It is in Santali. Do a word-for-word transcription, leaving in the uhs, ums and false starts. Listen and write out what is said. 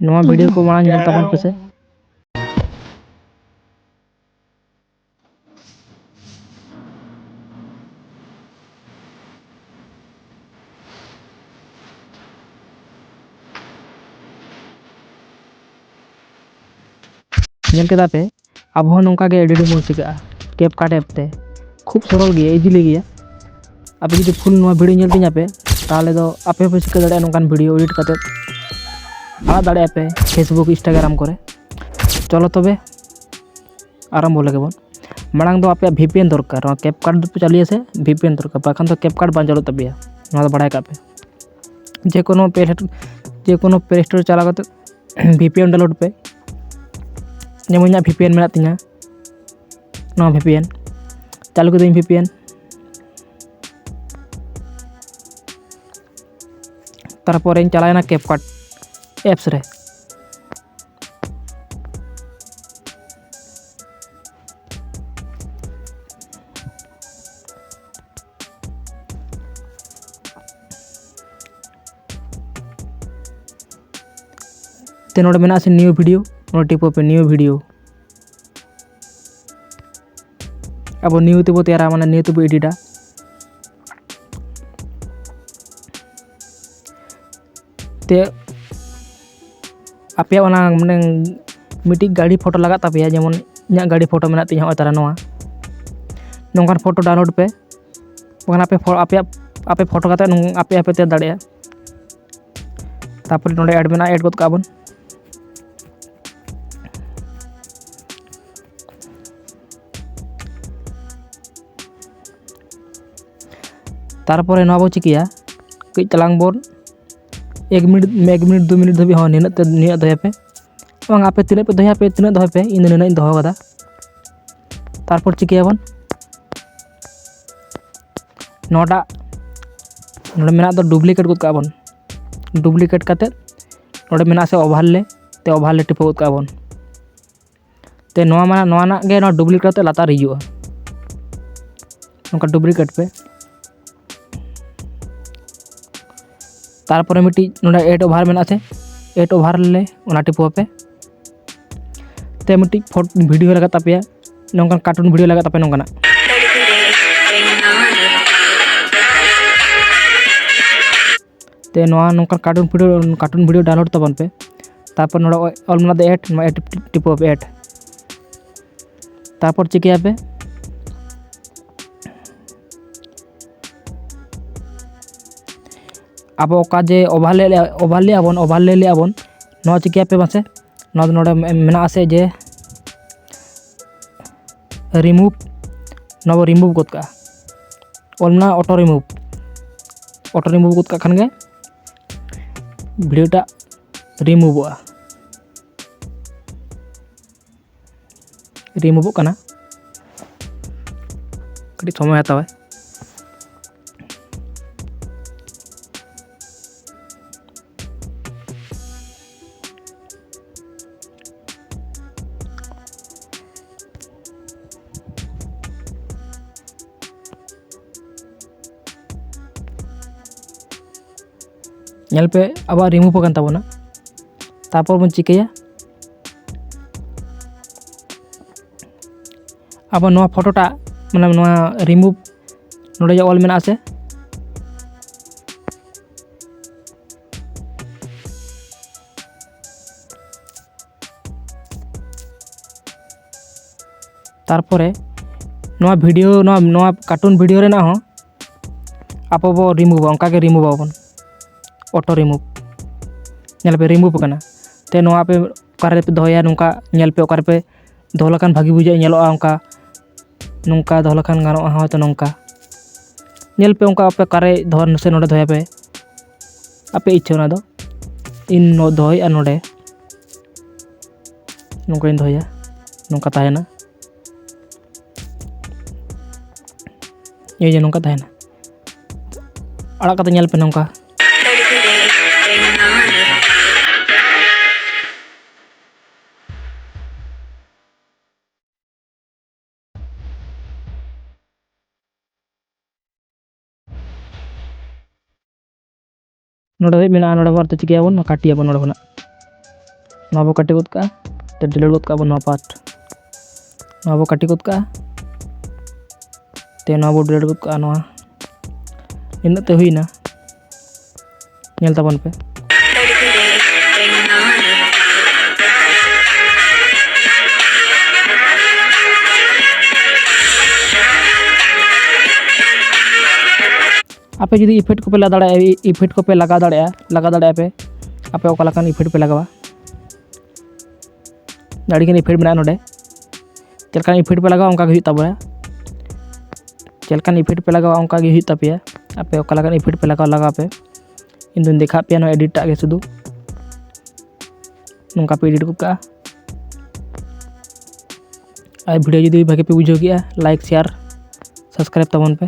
ᱱᱚᱣᱟ ᱵᱷᱤᱰᱤᱭᱳ ᱠᱚ ᱢᱟᱲᱟᱝ ᱧᱮᱞ ᱛᱟᱵᱚᱱ ᱯᱮᱥᱮ᱾ ᱧᱮᱞ ᱠᱮᱫᱟ ᱯᱮ, ᱟᱵᱚ ᱦᱚᱸ ᱱᱚᱝᱠᱟ ᱜᱮ ᱮᱰᱤᱴ ᱵᱚᱱ ᱪᱤᱠᱟᱹᱜᱼᱟ ᱠᱮᱯᱠᱟᱴ ᱮᱯ ᱛᱮ᱾ ᱠᱷᱩᱵ ᱥᱚᱨᱚᱞ ᱜᱮᱭᱟ, ᱤᱡᱤᱞᱤ ᱜᱮᱭᱟ᱾ ᱟᱯᱮ ᱡᱩᱫᱤ ᱯᱷᱩᱞ ᱱᱚᱣᱟ ᱵᱷᱤᱰᱤᱭᱳ ᱧᱮᱞ ᱛᱤᱧᱟ ᱯᱮ, ᱛᱟᱦᱚᱞᱮ ᱫᱚ ᱟᱯᱮ ᱦᱚᱸᱯᱮ ᱪᱤᱠᱟᱹ ᱫᱟᱲᱮᱭᱟᱜᱼᱟ ᱱᱚᱝᱠᱟᱱ ᱵᱷᱤᱰᱤᱭᱳ ᱮᱰᱤᱴ ᱠᱟᱛᱮ ᱟᱲᱟᱜ ᱫᱟᱲᱮᱭᱟᱜᱼᱟ ᱯᱮ ᱯᱷᱮᱥᱵᱩᱠ, ᱤᱱᱥᱴᱟᱜᱨᱟᱢ ᱠᱚᱨᱮ᱾ ᱪᱚᱞᱚ ᱛᱚᱵᱮ ᱟᱨᱟᱢᱵᱚ ᱞᱮᱜᱮ ᱵᱚᱱ᱾ ᱢᱟᱲᱟᱝ ᱫᱚ ᱟᱯᱮᱭᱟᱜ ᱵᱷᱤᱯᱤᱮᱱ ᱫᱚᱨᱠᱟᱨ, ᱱᱚᱣᱟ ᱠᱮᱯᱠᱟᱴ ᱫᱚᱯᱮ ᱪᱟᱹᱞᱩᱭᱟ ᱥᱮ ᱵᱷᱤᱯᱤᱮᱱ ᱫᱚᱨᱠᱟᱨ, ᱵᱟᱠᱷᱟᱱ ᱫᱚ ᱠᱮᱯᱠᱟᱴ ᱵᱟᱝ ᱪᱟᱹᱞᱩᱜ ᱛᱟᱯᱮᱭᱟ, ᱱᱚᱣᱟ ᱫᱚ ᱵᱟᱲᱟᱭ ᱠᱟᱜ ᱯᱮ᱾ ᱡᱮ ᱠᱳᱱᱳ ᱯᱞᱮ, ᱡᱮ ᱠᱳᱱᱳ ᱯᱞᱮ ᱥᱴᱳᱨ ᱪᱟᱞᱟᱣ ᱠᱟᱛᱮ ᱵᱷᱤᱯᱤᱮᱱ ᱰᱟᱣᱩᱱᱞᱳᱰ ᱯᱮ᱾ ᱡᱮᱢᱚᱱ ᱤᱧᱟᱹᱜ ᱵᱷᱤᱯᱤᱮᱱ ᱢᱮᱱᱟᱜ ᱛᱤᱧᱟ, ᱱᱚᱣᱟ ᱵᱷᱤᱯᱤᱮᱱ ᱪᱟᱹᱞᱩ ᱠᱤᱫᱟᱹᱧ, ᱵᱷᱤᱯᱤᱮᱱ᱾ ᱛᱟᱨᱯᱚᱨᱮᱧ ᱪᱟᱞᱟᱣᱮᱱᱟ ᱠᱮᱯᱠᱟᱴ ᱮᱯᱥ ᱨᱮ᱾ ᱛᱮ ᱱᱚᱰᱮ ᱢᱮᱱᱟᱜᱼᱟ ᱥᱮ ᱱᱤᱭᱩ ᱵᱷᱤᱰᱤᱭᱳ, ᱱᱚᱰᱮ ᱴᱤᱯᱟᱹᱣ ᱯᱮ, ᱱᱤᱭᱩ ᱵᱷᱤᱰᱤᱭᱳ᱾ ᱟᱵᱚ ᱱᱤᱭᱩ ᱛᱮᱵᱚ ᱛᱮᱭᱟᱨᱟ, ᱢᱟᱱᱮ ᱱᱤᱭᱩ ᱛᱮᱵᱚ ᱮᱰᱤᱴᱟ᱾ ᱛᱮ ᱟᱯᱮᱭᱟᱜ ᱚᱱᱟ ᱢᱟᱱᱮ ᱢᱤᱫᱴᱤᱡ ᱜᱟᱹᱰᱤ ᱯᱷᱳᱴᱳ ᱞᱟᱜᱟᱜ ᱛᱟᱯᱮᱭᱟ, ᱡᱮᱢᱚᱱ ᱤᱧᱟᱹᱜ ᱜᱟᱹᱰᱤ ᱯᱷᱳᱴᱳ ᱢᱮᱱᱟᱜ ᱛᱤᱧᱟᱹ ᱦᱚᱸᱜᱼᱚᱭ ᱛᱟᱨᱟ ᱱᱚᱣᱟ, ᱱᱚᱝᱠᱟᱱ ᱯᱷᱳᱴᱳ ᱰᱟᱣᱩᱱᱞᱳᱰ ᱯᱮ᱾ ᱵᱟᱠᱷᱟᱱ ᱟᱯᱮ ᱯᱷᱳ-, ᱟᱯᱮᱭᱟᱜ, ᱟᱯᱮ ᱯᱷᱳᱴᱳ ᱠᱟᱛᱮ ᱱᱚᱝ-, ᱟᱯᱮ ᱟᱯᱮ ᱛᱮᱭᱟᱨ ᱫᱟᱲᱮᱭᱟᱜᱼᱟ᱾ ᱛᱟᱨᱯᱚᱨᱮ ᱱᱚᱰᱮ ᱮᱰ ᱢᱮᱱᱟᱜᱼᱟ, ᱮᱰ ᱜᱚᱫ ᱠᱟᱜᱼᱟ ᱵᱚᱱ᱾ ᱛᱟᱨᱯᱚᱨᱮ ᱱᱚᱣᱟ ᱵᱚ ᱪᱤᱠᱟᱹᱭᱟ, ᱠᱟᱹᱡ ᱛᱟᱞᱟᱝ ᱵᱚᱱ ᱮᱠ ᱢᱤᱱᱤᱴ, ᱮᱠ ᱢᱤᱱᱤᱴ, ᱫᱩ ᱢᱤᱱᱤᱴ ᱫᱷᱟᱹᱵᱤᱡ ᱦᱚᱸ ᱱᱤᱱᱟᱹᱜ ᱛᱮ, ᱱᱤᱱᱟᱹᱜ ᱫᱚᱦᱚᱭ ᱯᱮ᱾ ᱵᱟᱝ, ᱟᱯᱮ ᱛᱤᱱᱟᱹᱜ ᱯᱮ ᱫᱚᱦᱚᱭᱟ, ᱟᱯᱮ ᱛᱤᱱᱟᱹᱜ ᱫᱚᱦᱚᱭ ᱯᱮ, ᱤᱧ ᱫᱚ ᱱᱤᱱᱟᱹᱜ ᱤᱧ ᱫᱚᱦᱚ ᱠᱟᱫᱟ᱾ ᱛᱟᱨᱯᱚᱨ ᱪᱤᱠᱟᱹᱭᱟᱵᱚᱱ, ᱱᱚᱣᱟᱴᱟᱜ ᱱᱚᱰᱮ ᱢᱮᱱᱟᱜ ᱫᱚ ᱰᱩᱯᱞᱤᱠᱮᱴ ᱜᱚᱫ ᱠᱟᱜᱼᱟ ᱵᱚᱱ᱾ ᱰᱩᱯᱞᱤᱠᱮᱴ ᱠᱟᱛᱮᱫ ᱱᱚᱰᱮ ᱢᱮᱱᱟᱜ ᱥᱮ ᱳᱵᱷᱟᱨᱞᱮ, ᱛᱮ ᱳᱵᱷᱟᱨᱞᱮ ᱴᱤᱯᱟᱹᱣ ᱜᱚᱫ ᱠᱟᱜᱼᱟ ᱵᱚᱱ᱾ ᱛᱮ ᱱᱚᱣᱟ ᱢᱟ, ᱱᱚᱣᱟ ᱨᱮᱱᱟᱜ ᱜᱮ ᱱᱚᱣᱟ ᱰᱩᱯᱞᱤᱠᱮᱴ ᱠᱟᱛᱮ ᱞᱟᱛᱟᱨ ᱨᱮ ᱦᱤᱡᱩᱜᱼᱟ, ᱱᱚᱝᱠᱟ ᱰᱩᱯᱞᱤᱠᱮᱴ ᱯᱮ᱾ ᱛᱟᱨᱯᱚᱨᱮ ᱢᱤᱫᱴᱤᱡ ᱱᱚᱰᱮ ᱮᱰ ᱳᱵᱷᱟᱨ ᱢᱮᱱᱟᱜᱼᱟ ᱥᱮ, ᱮᱰ ᱳᱵᱷᱟᱨ ᱞᱮ, ᱚᱱᱟ ᱴᱤᱯᱟᱹᱣ ᱟᱯᱮ᱾ ᱛᱮ ᱢᱤᱫᱴᱤᱡ ᱯᱷᱳᱴ ᱵᱷᱤᱰᱤᱭᱳ ᱞᱟᱜᱟᱜ ᱛᱟᱯᱮᱭᱟ, ᱱᱚᱝᱠᱟᱱ ᱠᱟᱨᱴᱩᱱ ᱵᱷᱤᱰᱤᱭᱳ ᱞᱟᱜᱟᱜ ᱛᱟᱯᱮᱭᱟ ᱱᱚᱝᱠᱟᱱᱟᱜ᱾ ᱛᱮ ᱱᱚᱣᱟ ᱱᱚᱝᱠᱟᱱ cartoon video, cartoon video download ᱛᱟᱵᱚᱱ ᱯᱮ᱾ ᱛᱟᱨᱯᱚᱨ ᱱᱚᱰᱮ ᱚᱞ ᱢᱮᱱᱟᱜ ᱫᱚ ᱮᱰ, ᱱᱚᱣᱟ ᱮᱰ ᱴᱤᱯᱟᱹᱣ ᱯᱮ, ᱮᱰ᱾ ᱛᱟᱨᱯᱚᱨ ᱪᱤᱠᱟᱹᱭᱟᱯᱮ? ᱟᱵᱚ ᱚᱠᱟ ᱡᱮ ᱳᱵᱷᱟᱨᱞᱮ, ᱳᱵᱷᱟᱨᱞᱮ ᱟᱵᱚᱱ, ᱳᱵᱷᱟᱨᱞᱮ ᱞᱮ ᱟᱵᱚᱱ, ᱱᱚᱣᱟ ᱪᱤᱠᱟᱹᱭᱟᱯᱮ ᱢᱟᱥᱮ? ᱱᱚᱣᱟ ᱫᱚ ᱱᱚᱰᱮ ᱢᱮ-, ᱢᱮᱱᱟᱜᱼᱟ ᱥᱮ ᱡᱮ ᱨᱤᱢᱩᱵᱷ, ᱱᱚᱣᱟ ᱵᱚ ᱨᱤᱢᱩᱵᱷ ᱜᱚᱫ ᱠᱟᱜᱼᱟ᱾ ᱚᱞ ᱢᱮᱱᱟᱜᱼᱟ ᱚᱴᱳ ᱨᱤᱢᱩᱵᱷ, ᱚᱴᱳ ᱨᱤᱢᱩᱵᱷ ᱜᱚᱫ ᱠᱟᱜ ᱠᱷᱟᱱ ᱜᱮ ᱵᱷᱤᱰᱤᱭᱳ ᱴᱟᱜ ᱨᱤᱢᱩᱵᱷᱚᱜᱼᱟ᱾ ᱨᱤᱢᱩᱵᱷᱚᱜ ᱠᱟᱱᱟ, ᱠᱟᱹᱴᱤᱡ ᱥᱚᱢᱚᱭ ᱦᱟᱛᱟᱣᱟᱭ᱾ ᱧᱮᱞ ᱯᱮ, ᱟᱵᱚᱣᱟᱜ ᱨᱤᱢᱩᱵᱷ ᱟᱠᱟᱱ ᱛᱟᱵᱚᱱᱟ᱾ ᱛᱟᱨᱯᱚᱨ ᱵᱚᱱ ᱪᱤᱠᱟᱹᱭᱟ, ᱟᱵᱚ ᱱᱚᱣᱟ ᱯᱷᱳᱴᱳᱴᱟᱜ, ᱢᱟᱱᱮ ᱱᱚᱣᱟ ᱨᱤᱢᱩᱵᱷ, ᱱᱚᱰᱮ ᱡᱮ ᱚᱞ ᱢᱮᱱᱟᱜᱼᱟ ᱥᱮ, ᱛᱟᱨᱯᱚᱨᱮ ᱱᱚᱣᱟ ᱵᱷᱤᱰᱤᱭᱳ, ᱱᱚᱣᱟ, ᱱᱚᱣᱟ ᱠᱟᱨᱴᱩᱱ ᱵᱷᱤᱰᱤᱭᱳ ᱨᱮᱱᱟᱜ ᱦᱚᱸ ᱟᱵᱚ ᱵᱚ ᱨᱤᱢᱩᱵᱷᱟ, ᱚᱱᱠᱟ ᱜᱮ ᱨᱤᱢᱩᱵᱷ ᱟᱵᱚᱱ, ᱚᱴᱳ ᱨᱤᱢᱩᱵᱷ᱾ ᱧᱮᱞ ᱯᱮ, ᱨᱤᱢᱩᱵᱷ ᱟᱠᱟᱱᱟ᱾ ᱛᱮ ᱱᱚᱣᱟ ᱯᱮ ᱚᱠᱟ ᱨᱮᱯᱮ ᱫᱚᱦᱚᱭᱟ, ᱱᱚᱝᱠᱟ ᱧᱮᱞ ᱯᱮ ᱚᱠᱟ ᱨᱮᱯᱮ ᱫᱚᱦᱚ ᱞᱮᱠᱷᱟᱱ ᱵᱷᱟᱹᱜᱤ ᱵᱩᱡᱷᱟᱹᱜᱼᱟ, ᱧᱮᱞᱚᱜᱼᱟ ᱚᱱᱠᱟ, ᱱᱚᱝᱠᱟ ᱫᱚᱦᱚ ᱞᱮᱠᱷᱟᱱ ᱜᱟᱱᱚᱜᱼᱟ ᱦᱚᱭᱛᱳ ᱱᱚᱝᱠᱟ᱾ ᱧᱮᱞ ᱯᱮ ᱚᱱᱠᱟ ᱟᱯᱮ ᱚᱠᱟᱨᱮ ᱫᱚᱦᱚ, ᱥᱮ ᱱᱚᱰᱮ ᱫᱚᱦᱚᱭᱟᱯᱮ, ᱟᱯᱮ ᱤᱪᱪᱷᱟᱹ ᱚᱱᱟ ᱫᱚ᱾ ᱤᱧ ᱱᱚ-, ᱫᱚᱦᱚᱭᱮᱫᱼᱟ ᱱᱚᱰᱮ, ᱱᱚᱝᱠᱟᱧ ᱫᱚᱦᱚᱭᱟ, ᱱᱚᱝᱠᱟ ᱛᱟᱦᱮᱱᱟ᱾ ᱤᱭᱟᱹ ᱡᱮ ᱱᱚᱝᱠᱟ ᱛᱟᱦᱮᱱᱟ, ᱟᱲᱟᱜ ᱠᱟᱛᱮ ᱧᱮᱞ ᱯᱮ ᱱᱚᱝᱠᱟ᱾ ᱱᱚᱰᱮ ᱦᱮᱡ ᱢᱮᱱᱟᱜᱼᱟ, ᱱᱚᱰᱮ ᱵᱚᱱ ᱪᱤᱠᱟᱹᱭᱟᱵᱚᱱ, ᱠᱟᱴᱤᱭᱟᱵᱚᱱ ᱱᱚᱰᱮ ᱠᱷᱚᱱᱟᱜ᱾ ᱱᱚᱣᱟ ᱵᱚ ᱠᱟᱴᱤ ᱜᱚᱫ ᱠᱟᱜᱼᱟ, ᱛᱮ ᱰᱤᱞᱤᱴ ᱜᱚᱫ ᱠᱟᱜᱼᱟ ᱵᱚᱱ ᱱᱚᱣᱟ ᱯᱟᱨᱴ᱾ ᱱᱚᱣᱟ ᱵᱚ ᱠᱟᱴᱤ ᱜᱚᱫ ᱠᱟᱜᱼᱟ, ᱛᱮ ᱱᱚᱣᱟ ᱵᱚ ᱰᱤᱞᱤᱴ ᱜᱚᱫ ᱠᱟᱜᱼᱟ᱾ ᱱᱚᱣᱟ ᱱᱤᱱᱟᱹᱜ ᱛᱮ ᱦᱩᱭᱱᱟ, ᱧᱮᱞ ᱛᱟᱵᱚᱱ ᱯᱮ᱾ ᱟᱯᱮ ᱡᱩᱫᱤ ᱤᱯᱷᱮᱠᱴ ᱠᱚᱯᱮ ᱞᱟᱜᱟᱣ ᱫᱟᱲᱮᱭᱟᱜᱼᱟ, ᱤᱯᱷᱮᱠᱴ ᱠᱚᱯᱮ ᱞᱟᱜᱟᱣ ᱫᱟᱲᱮᱭᱟᱜᱼᱟ, ᱞᱟᱜᱟᱣ ᱫᱟᱲᱮᱭᱟᱜᱼᱟ ᱯᱮ, ᱟᱯᱮ ᱚᱠᱟ ᱞᱮᱠᱟᱱ ᱤᱯᱷᱮᱠᱴ ᱯᱮ ᱞᱟᱜᱟᱣᱟ᱾ ᱟᱹᱰᱤᱜᱟᱱ ᱤᱯᱷᱮᱠᱴ ᱢᱮᱱᱟᱜᱼᱟ ᱱᱚᱰᱮ᱾ ᱪᱮᱫ ᱞᱮᱠᱟᱱ ᱤᱯᱷᱮᱠᱴ ᱯᱮ ᱞᱟᱜᱟᱣᱟ, ᱚᱱᱠᱟ ᱜᱮ ᱦᱩᱭᱩᱜ ᱛᱟᱯᱮᱭᱟ᱾ ᱪᱮᱫ ᱞᱮᱠᱟᱱ ᱤᱯᱷᱮᱠᱴ ᱯᱮ ᱞᱟᱜᱟᱣᱟ, ᱚᱱᱠᱟ ᱜᱮ ᱦᱩᱭᱩᱜ ᱛᱟᱯᱮᱭᱟ᱾ ᱟᱯᱮ ᱚᱠᱟ ᱞᱮᱠᱟᱱ ᱤᱯᱷᱮᱠᱴ ᱯᱮ ᱞᱟᱜᱟᱣᱟ, ᱞᱟᱜᱟᱣ ᱯᱮ᱾ ᱤᱧ ᱫᱚᱧ ᱫᱮᱠᱷᱟᱣ ᱯᱮᱭᱟ ᱱᱚᱣᱟ ᱮᱰᱤᱴ ᱴᱟᱜ ᱜᱮ ᱥᱩᱫᱷᱩ᱾ ᱱᱚᱝᱠᱟ ᱯᱮ ᱮᱰᱤᱴ ᱜᱚᱫ ᱠᱟᱜᱼᱟ᱾ ᱟᱨ ᱵᱷᱤᱰᱤᱭᱳ ᱡᱩᱫᱤ ᱵᱷᱟᱜᱮ ᱯᱮ ᱵᱩᱡᱷᱟᱹᱣ ᱠᱮᱜᱼᱟ, ᱞᱟᱭᱤᱠ, ᱥᱮᱭᱟᱨ, ᱥᱟᱵᱥᱠᱨᱟᱭᱤᱵ ᱛᱟᱵᱚᱱ ᱯᱮ᱾